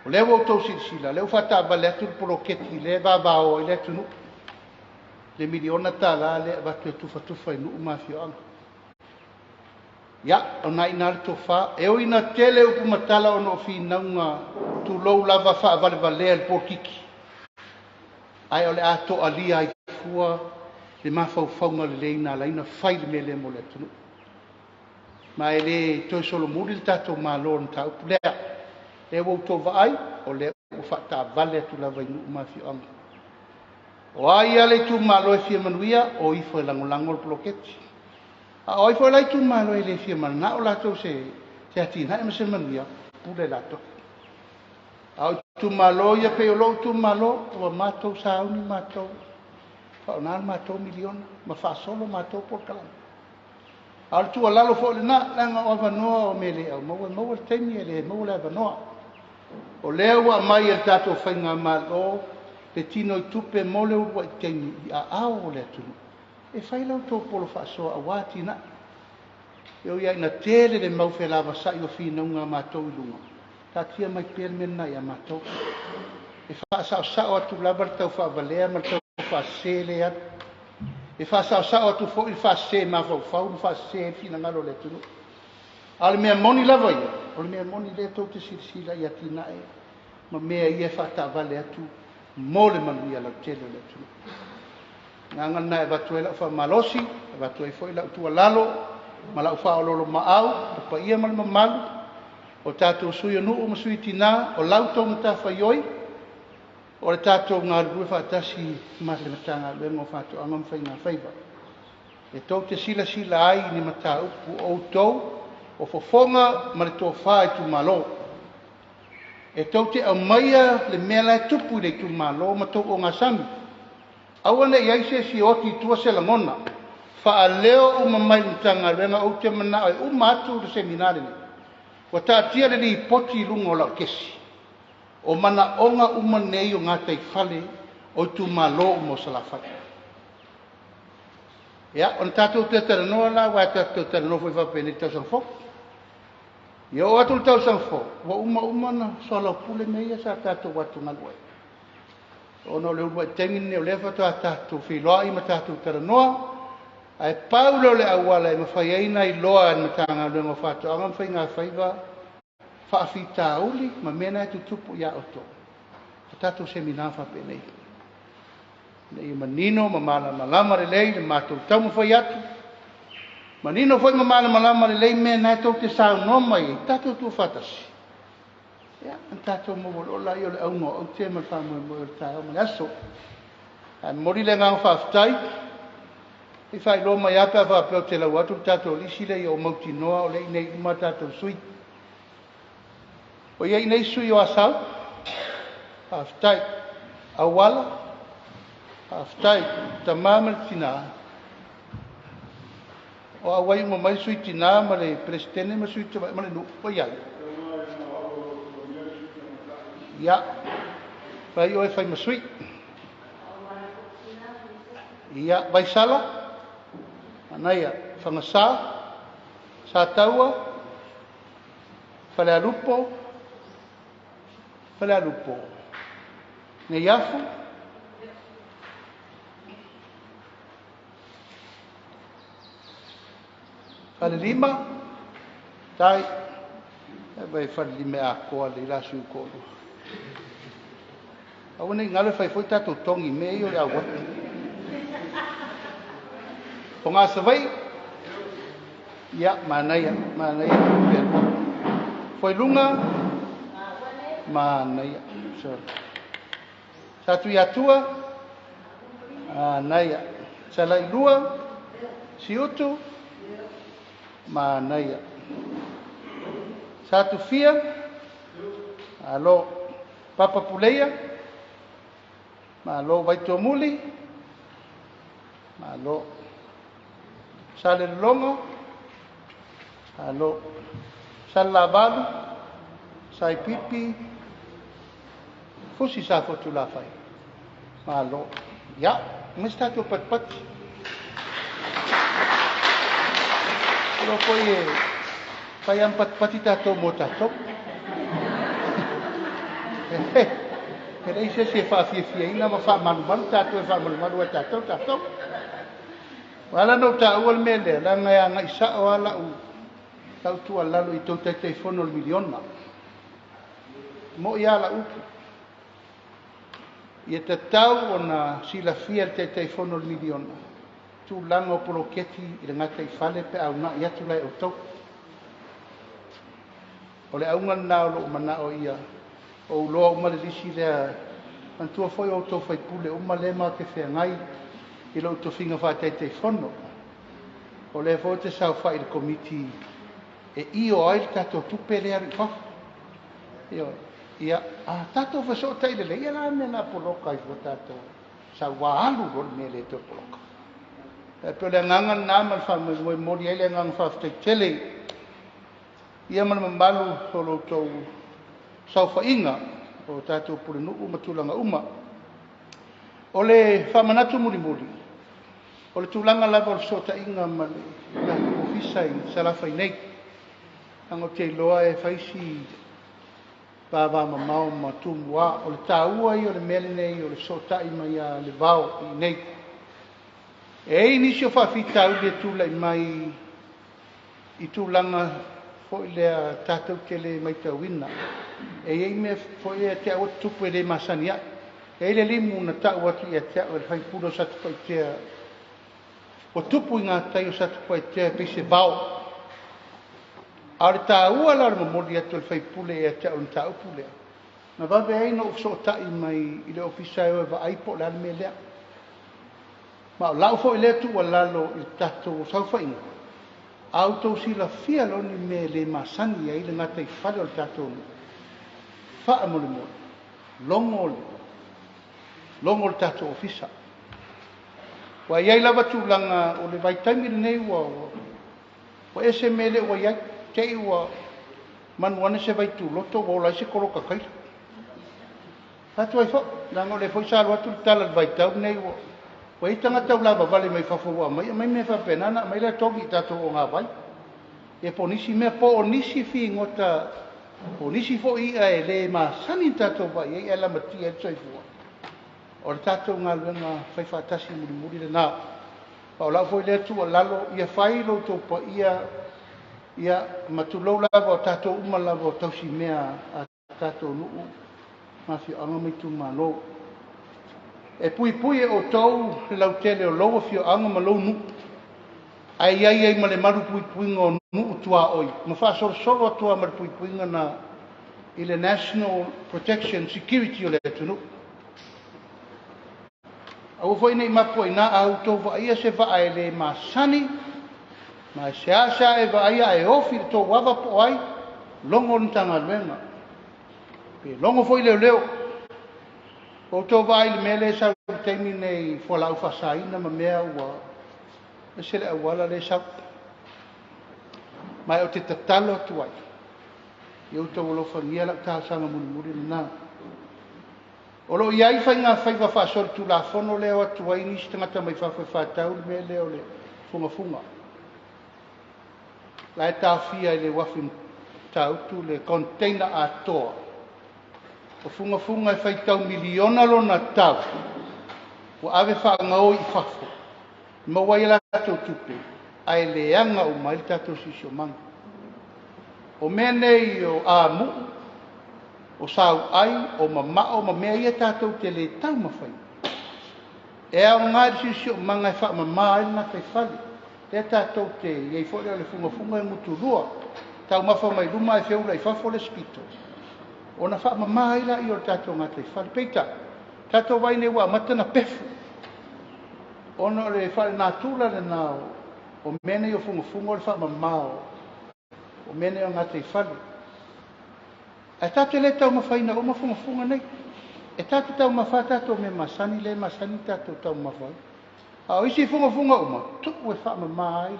O lea ua outou silasila, o lea ua faataavale atu le poloketi lea e vavao ai le atunuu, le $1 miliona lea e avatu e tufatufa i nuu ma afioaga. Ia, o lena e i ina le tofa. E ui ina tele upu ma tala ona o finauga, tulou lava, faavalevalea i le polokiki, ae o le a toalia ai fua le mafaufauga lelei na ala ai ona fai le mea lea mo le atunuu. Ma e le toe solomuli le tatou Malo i le mataupu lea. O lea ua outou vaai, o lea ua faataavale atu lava i nuu ma afioaga. O ai lava le itumalo e fia manuia, o ifo e lagolago le poloketi. A o ai foi la itumalo e le fia mananao latou se atinae ma se manuia, pule latou. A o itumalo ia pei o lou itumalo, ua matou sauni matou faaaoga le matou miliona ma faasolo matou polokalame. A o le tuualalo foi lena, leaga o avanoa o mea e le aumaua, e maua le taimi e le maua le avanoa. O lea ua aumai e le tatou faigamalo le tinoitupe mo le uluai taimi i aao o le atunuu e fai la outou polo faasoa aua atinae. E ui lava ina tele le mau felavasai o finauga a matou i luga, taatia mai pea le mea lena ia matou. E faasaosao atu lava le taufaavalea ma le taufaasese lea e alu. E faasaosao atu foi le faasese mafaufau ma faasese finagalo o le atunuu. A o le mea moni lava ia, o le mea moni lea tou te silasila i atinae ma mea ia e faataavale atu mo le manuia lautele o le atunuu. O le agaga lena e avatu ai lau faamalosi, e avatu ai foi lau tuualalo ma lau faaoloolomaau, le paia ma le mamalu o tatou sui o nuu ma sui tina, o la outou matafaioi, o le tatou galulue faatasi ma le Matagaluega o Faatoaga ma Faigafaiva. E tou te silasila ai i ni mataupu o outou, o fofoga ma le tofa itumalo. E tou te aumaia le mea la e tupu i le itumalo ma tou ogasami. Aua ne i i ai se isi e oti i tua se lagona. Faaleo uma mai i le Matagaluega, ou te manao e uma atu le semina lenei, ua taatia le lipoti i luga o lau kesi, o manaoga uma nei o gataifale o itumalo uma o Salafai. Ia, ona tatou toe talanoa la, aua tatou te talanoa foi faapenei i le tausaga fou. Ia oo atu le tausaga fou, ua uma uma ona soalaupule mea ia sa tatou atugalu ai. Ona o le uluai taimi lenei o lea faatoa tatou feiloai ma tatou talanoa, ae pau lea o le auala e mafai ai ona iloa e le Matagaluega o Faatoaga ma Faigafaiva faafitauli ma mea na e tutupu ia outou. O tatou semina faapenei, ina ia manino ma malamalama lelei le matou taumafai atu, manino foi ma malamalama lelei mea na tou te saunoa mai ai, tatou tuufaatasi. Ia, ona tatou maua loa lea o le auga o aute ma le faamoemoe o le taeao ma le aso. Ae momoli le agaga faafetai, se i faailoa mai lava pe a faapea ou te lau atu le tatou lisi lea ia ou mautinoa o lea e i inei uma a tatou sui. O i ai nei sui o Asau? Faafetai. Auala? Faafetai. Tama ma le Tina? O auai uma mai sui tina ma le Peresetene ma sui tamaitai ma le nuu, ua i ai? Ia, fai oe e fai ma sui. Ia, Vaisala, Manaia, Fagasa, Sataua, Falealupo, Falealupo, Neiafu, Falelima, Tai, e vai Falelima e atoa lelei la sui toalua. Aua ne i galo e fai foi tatou togi i mea ia o le auai. O Savaii, ia, manaia, manaia. Fuailuga, manaia. Sorry. Satuiatua, manaia. Salailua, Siutu, manaia. Satufia, alo. Papa Puleia, malo. Vaituamuli, malo. Salelologa, alo. Salalavalu, Saipipi, Fusi Safotulafai, malo. Ia, ma se tatou patipati. O lo foi e fai am patipati tatou mo tatou. E leai se isi e faafiafiaina ma faamalumalu tatou e faamalumalu ai tatou tatou. Ua ala ona ou taua le mea lea, leaga e agai sao lava lau tuualalo i tou Taitaifono o le miliona. Mo'i lava lau upu. Ia tatau ona silafia e le Taitaifono o le miliona tulaga o poloketi i le gataifale pe a uunai atu la e outou. O le auga lena o lou manao ia ou iloa uma le lisi lea. Manatua foi o outou faipule uma lea matou te feagai i lou tofiga faataitaifono. O lea foi ou te saofai i le komiti e io ai le tatou tupe lea alu i fafo. Ia, a tatou fesootai lelei, ia la mea na poloka ai fua tatou. Saua alu loa le mea le toe poloka. E pei o le agaga lena ma le faamoemoe momoli ai le agaga faafetai tele ia ma le mamalu o lo outou saofaiga o tatou pulenuu ma tulaga uma. O le faamanatu mulimuli, o le tulaga lava o le fesootaiga ma le tatou ofisa i Salafai nei. Leaga ou te iloa e fai si vavamamao ma Tumua. O le taua ia o le mea lenei o le fesootai mai ia Levao i inei. E i ai nisi o faafitauli e tulai mai i tulaga foi lea tatou te le matauina. E i ai mea foi ia te au e tutupu e le masani ai. E i ai le limu na tau atu ia te au e le faipule o Satupaitea, ua tupu i gatai o Satupaitea e pei se vao. A o le taua la o le momoli atu e le faipule ia te au o le mataupu lea, na vave ai ona ou fesootai mai i le ofisa e o e vaai po o le a le mea lea. Ma o lau foi lea tuualalo i le tatou saofaiga, a outou silafia loa ni mea e le masani ai le gataifale o le tatou nuu, faamolemole, logo le tatou ofisa. Ua i ai lava tulaga o le vaitaimi lenei ua ese mea lea ua i ai. Te i ua manu ane se vaituloto ua ola ai se koloka taila. Fatu ai foi, leaga o lea foi sa alu atu le tala i le vaitau lenei ua i ai tagata ulavavale mai fafo ua aumai mea faapena na aumai lea togi i tatou ogāvai. Ia po o nisi mea, po o nisi figota, po o nisi foi i'a e le masani na tatou vaai ai ae lamatia ai le soifua. O le tatou galuega fai faatasi mulimuli lena. Ma o lau foi lea tuualalo, ia fai lo outou paia, ia ma tulou lava o tatou uma lava o tausimea a tatou nuu, ma afioaga ma itumalo. E puipui e outou le lautele o lou afioaga ma lou nuu, ae i ai ai ma le malu puipuiga o nuu tuaoi, ma faasolosolo atu lava ma le puipuiga na i le national protection security o le atunuu. Aua foi nei mapu ai ina, a outou vaaia se vaa e le masani, ma e seasea e vaaia ae ofi i le tou ava po o ai, logo le Matagaluega. Pe logo foi leoleo. Ua outou vaai i le mea lea e sau i le taimi lenei i fualaau faasaina ma mea ua ese le auala lea e sau. Ma ou te tatalo atu ai, ia outou alofagia lau talosaga mulimuli lena. O lo o i ai faiga faiva faasolitulafono lea e o atu ai nisi tagata mai fafo e faatau le mea lea o le fugafuga. La e taofia i le uafu i Matautu le container atoa o fugafuga e faitau miliona lona tau, ua ave faagaoi i fafo, maua ai a latou tupe, ae leaga uma ai le tatou siosiomaga. O mea nei o amu'u, o sauai, o mamao ma mea ia tatou te le taumafaina, e aoga i le siosiomaga e faamama ai le gataifale. Lea tatou te i ai foi lea o le fugafuga e gutulua, taumafa mai luma ae feula i fafo le isi pito, ona faamama ai lea o le tatou gataifale. Peitai, tatou vaai nei ua amata ona pefu, ona o le faalenatura lena o mea nei o fugafuga o le faamama o mea nei o gataifale. Ae tatou te le taumafaina uma fugafuga nei. E tatou te taumafa a tatou mea masani lea e masani ona tatou taumafa ai. A o isi fugafuga uma, tuu e faamama ai le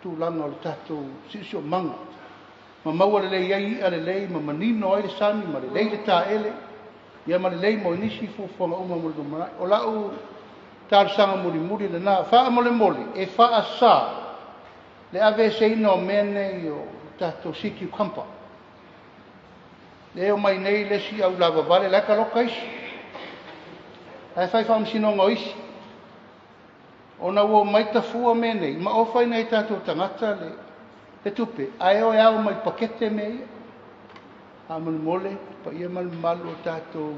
tulaga o le tatou siosiomaga. Ma maua lelei ai i'a lelei ma manino ai le sami ma lelei le taele, ia ma lelei mo nisi fuafuaga uma mo le lumanai. O lau talosaga mulimuli lena, faamolemole e faasa le aveeseina o mea nei o tatou sea cucumber. Lea e omai nei le isi au lavavale, la e taloka isi, la e fai faamasinoga o isi, ona ua omai tafua mea nei ma ofa i nai o tatou tagata le tupe, ae o e ao mai pakete mea ia. Faamolemole, paia ma le mamalu o tatou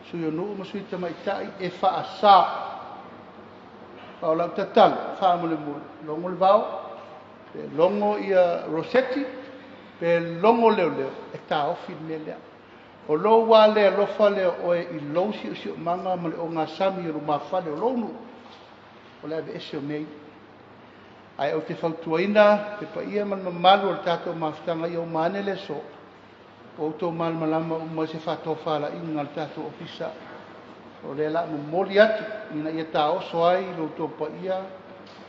sui o nuu ma sui tamaitai, e faasa. O lau tatalo, faamolemole, logo le vao, pe logo ia Roseti, pe logo leoleo, e taofi le mea lea. O lou lava le alofa lea o oe i lou siosiomaga ma le ogasami o lumafale o lou nuu, o le aveese o mea ia. Ae ou te fautuaina le paia ma le mamalu o le tatou mafutaga, ia uma ane le aso, ua outou malamalama uma i se faatofalaiga a le tatou ofisa. O lea o le a momoli atu ina ia taoso ai lo outou paia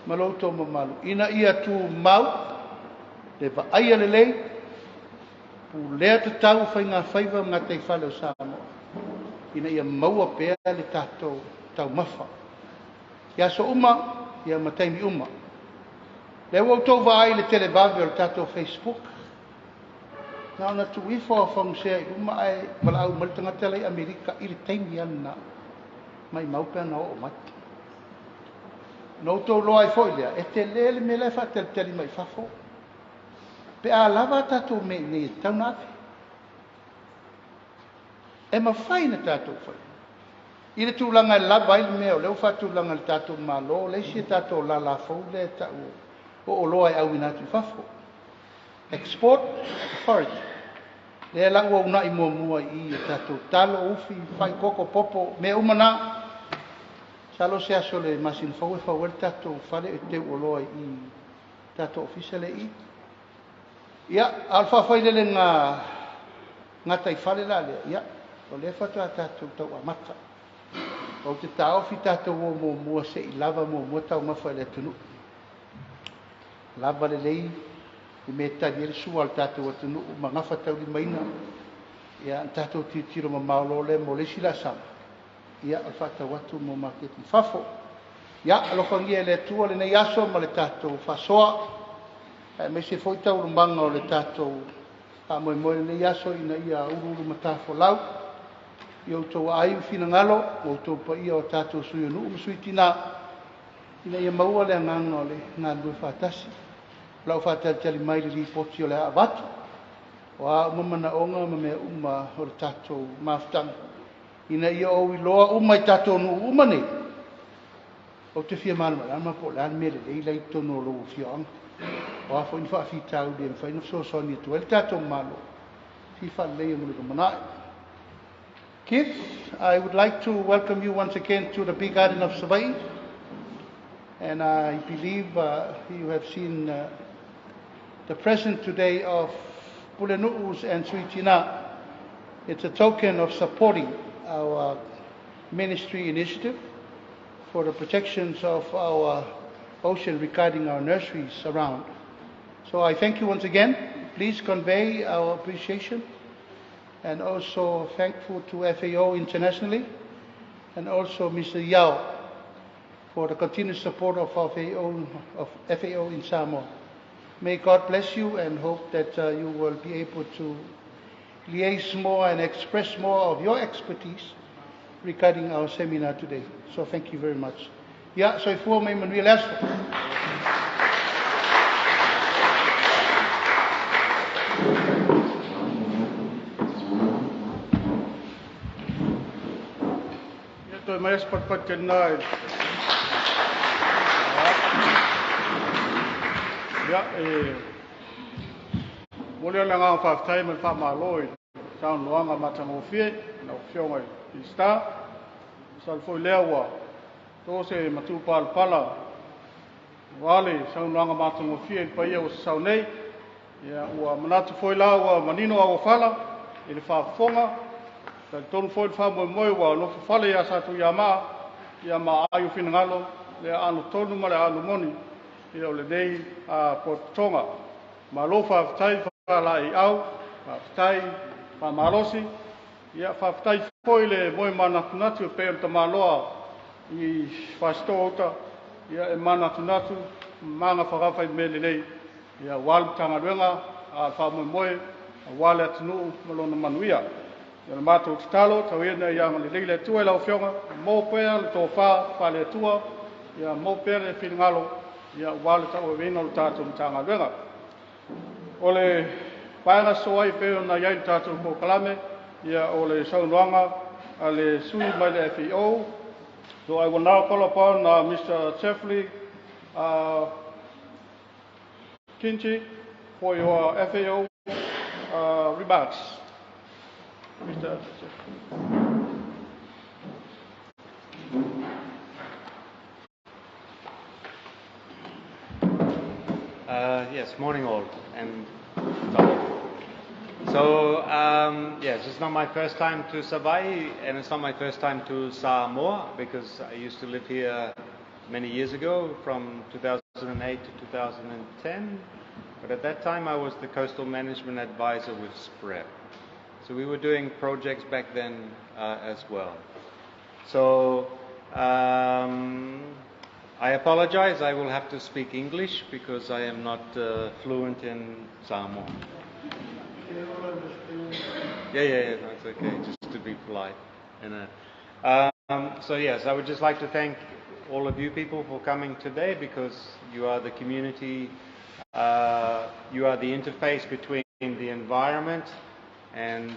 ma lo outou mamalu, ina ia tumau le vaaia lelei, pulea tatau o faiga faiva ma gataifale o Samoa, ina ia maua pea le tatou taumafa i aso uma ia ma taimi uma. Lea ua outou vaai i le televave o le tatou Facebook, na ona tuu ifo o fagusea i luma ae valaau mai le tagata la i Amerika i le taimi lava lena, maimau pe ana oo mai. Na outou iloa ai foi lea, e tele le mea la e faatalitali mai fafo, pe a lava a tatou mea i inei e tatau ona ave. E mafai ona tatou fai i le tulaga e lava ai le mea o lea ua faatulaga e le tatou Malo, le isi tatou lala fou lea e tau o oloa e auina atu i fafo, Export Authority. Lea la ua unai muamua i i tatou talo, ufi, fai, koko, popo, mea uma na. Masalo se aso o le masina fou e fau ai le tatou fale e teu oloa i i tatou ofisa lea i i. Ia, a o le faafaileleina gataifale la lea, ia, o lea faatoa tatou tau amata. Ou te taofi tatou o muamua se i lava muamua taumafa i le atunuu. Lava lelei i mea e tali ai le sua a le tatou atunuu ma gafataulimaina. Ia, tatou tilotilo mamao loa lea mo le isi laasaga, ia, o le faatau atu mo maketi i fafo. Ia, alofagia e le Atua lenei aso ma le tatou faasoa, aemaise foi taualumaga o le tatou faamoemoe i lenei aso ina ia uluulumatafolau i outou aai ma finagalo, o outou paia o tatou sui o nuu ma sui tina, ina ia maua le agaga o le galulue faatasi. O lau faatalitali mai le lipoti o le a avatu, o a uma manaoga ma mea uma o le tatou mafutaga, ina ia ou iloa uma i tatou nuu uma nei. Ou te fia malamalama po o le a le mea lelei la i totonu o lou afioaga, o a foi ni faafitauli e mafai ona fesoasoani atu ai le tatou Malo, Fia faaleleia mo le lumanai. Keith, I would like to welcome you once again to the Big Garden of Savaii. And I believe you have seen the present today of Pulenu'us and Suitina. It's a token of supporting our ministry initiative for the protections of our ocean regarding our nurseries around. So I thank you once again. Please convey our appreciation and also thankful to FAO internationally and also Mr. Yao for the continued support of FAO in Samoa. May God bless you and hope that you will be able to liaise more and express more of your expertise regarding our seminar today. So thank you very much. Ia, soifua ma ia manuia le aso. Ia toe mai se patupatu tena e. Ia, e momoli le agaga faafetai ma le faamalo i saunoaga matagofie lau Afioga i Minisita. Masalo foi lea ua to se matupalapala aua le saunoaga matagofie i le paia ua sasau nei. Ia, ua manatu foi la ua manino auofala i le faafofoga. Talitonu foi le faamoemoe ua nofofale ia Satuiamaa ia ma aai o finagalo le aano tonu ma le aano moni ia o lenei potopotoga. Malo faafetai faalaeiau, faafetai faamalosi, ia faafetai foi le moe manatunatu e pei o le tamaloa i Fasitoo-uta, ia e manatunatu ma magafagafa i mea lelei ia aua le Matagaluega a le faamoemoe aua le atunuu ma lona manuia. Ia, o le matou tatalo, tau ia ina ia agalelei le Atua i lau Afioga, maua pea le tofa faale-Atua, ia maua pea le finagalo ia aua le tauaveina o le tatou Matagaluega. O le vaega sosoo ai pei ona i ai le tatou polokalame, ia o le saunoaga a le sui mai le FAO. So I will now call upon Mr. Jeffrey Kinchi for your FAO remarks. Mr. Jeffrey. Yes, morning all, and so yes, it's not my first time to Savaii, and it's not my first time to Samoa, because I used to live here many years ago, from 2008 to 2010. But at that time, I was the coastal management advisor with SPREP. So we were doing projects back then as well. So I apologize, I will have to speak English because I am not fluent in Samoan. Yeah, no, it's okay, just to be polite. You know. So yes, I would just like to thank all of you people for coming today, because you are the community, you are the interface between the environment and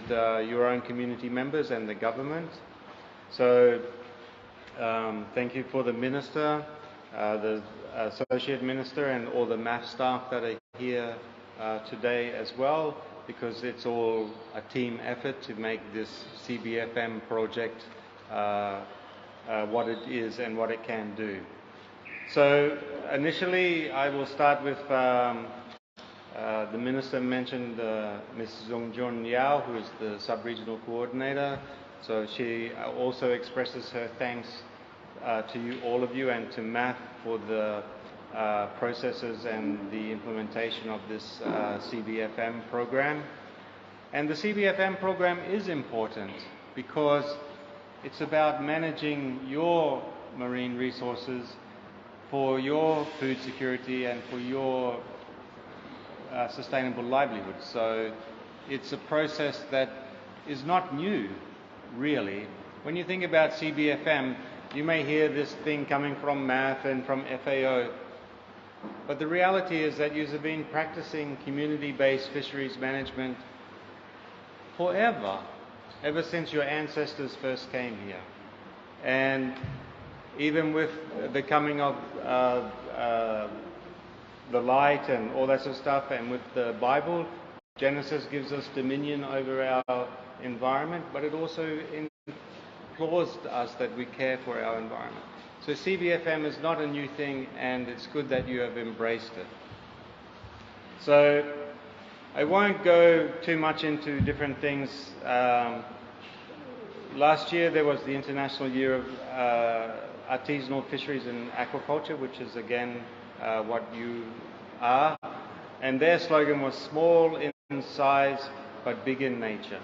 your own community members and the government. So thank you for the minister, the associate minister, and all the MAF staff that are here today as well, because it's all a team effort to make this CBFM project what it is and what it can do. So initially I will start with the minister mentioned Ms. Zongjun Yao, who is the sub-regional coordinator. So she also expresses her thanks to you, all of you, and to MAF for the processes and the implementation of this CBFM program. And the CBFM program is important because it's about managing your marine resources for your food security and for your sustainable livelihood. So it's a process that is not new, really. When you think about CBFM, you may hear this thing coming from MAF and from FAO, but the reality is that you've been practicing community-based fisheries management forever, ever since your ancestors first came here. And even with the coming of the light and all that sort of stuff, and with the Bible, Genesis gives us dominion over our environment, but it also implores us that we care for our environment. So CBFM is not a new thing, and it's good that you have embraced it. So I won't go too much into different things. Last year there was the International Year of Artisanal Fisheries and Aquaculture, which is again what you are. And their slogan was small in size but big in nature.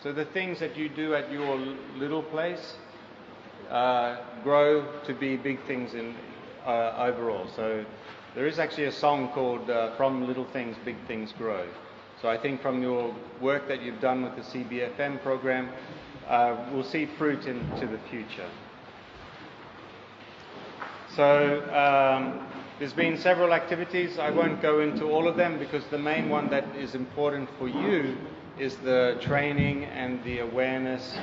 So the things that you do at your little place grow to be big things in overall. So there is actually a song called From Little Things, Big Things Grow. So I think from your work that you've done with the CBFM program, we'll see fruit into the future. So there's been several activities. I won't go into all of them because the main one that is important for you is the training and the awareness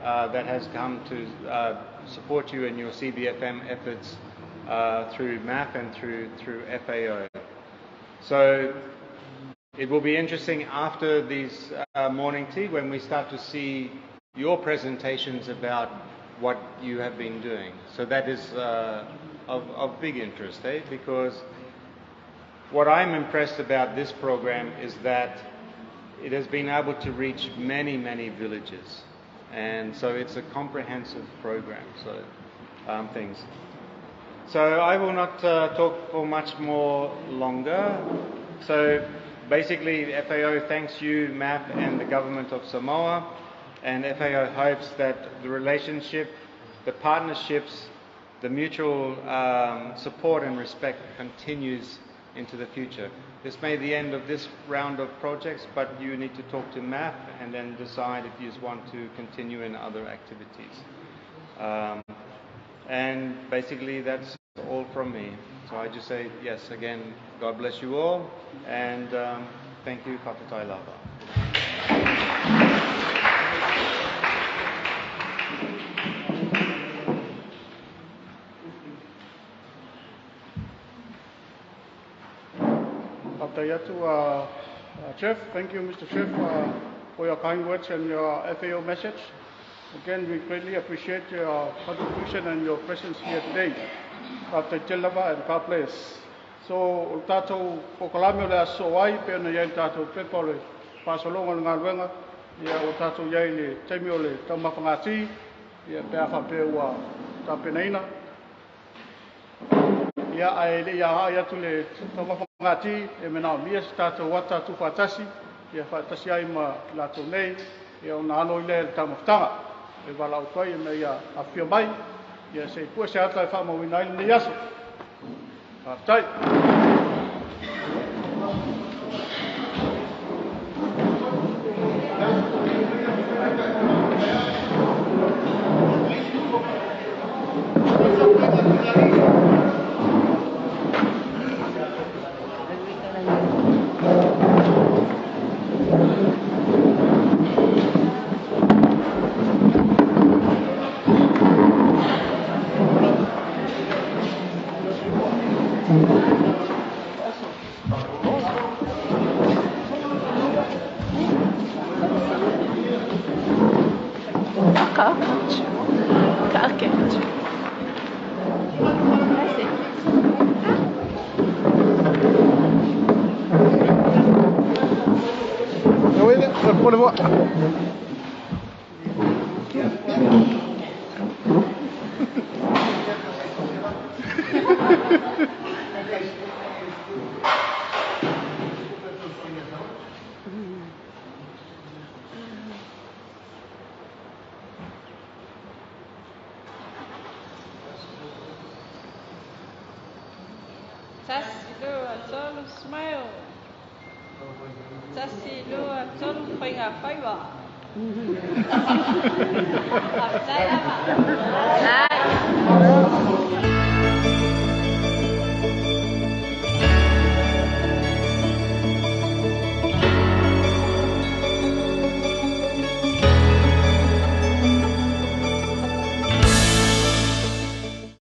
that has come to support you in your CBFM efforts through MAF and through FAO. So it will be interesting after these morning tea when we start to see your presentations about what you have been doing. So that is of big interest, because what I'm impressed about this program is that it has been able to reach many, many villages. And so it's a comprehensive program, so things. So I will not talk for much more longer. So basically, FAO thanks you, MAF, and the government of Samoa. And FAO hopes that the relationship, the partnerships, the mutual support and respect continues into the future. This may be the end of this round of projects, but you need to talk to MAF and then decide if you want to continue in other activities. And basically that's all from me. So I just say yes again, God bless you all, and thank you, Fa'afetai lava. Chef, thank you, Mr. Chef, for your kind words and your FAO message. Again, we greatly appreciate your contribution and your presence here today. Fa'afetai tele lava and God bless. So, o tātou polokalame o le aso ai, pe ona iai le tātou pepa o le fa'asologa o le galuega, ia o tātou iai le taimi o le taumafagati, ia pe a fa'apea ua tapenaina. Ia ae le ia ai atu le taumafagati, e manaomia se tātou ata tuufaatasi, ia faatasi ai ma latou nei, ia ona alo i lea le taumafataga. E valaau atu ai ina ia afifio mai, ia se i pue se ata e faamauina ai lenei aso. Fa'afetai. Tasi lua tolu faiga faiva. Fa'afetai.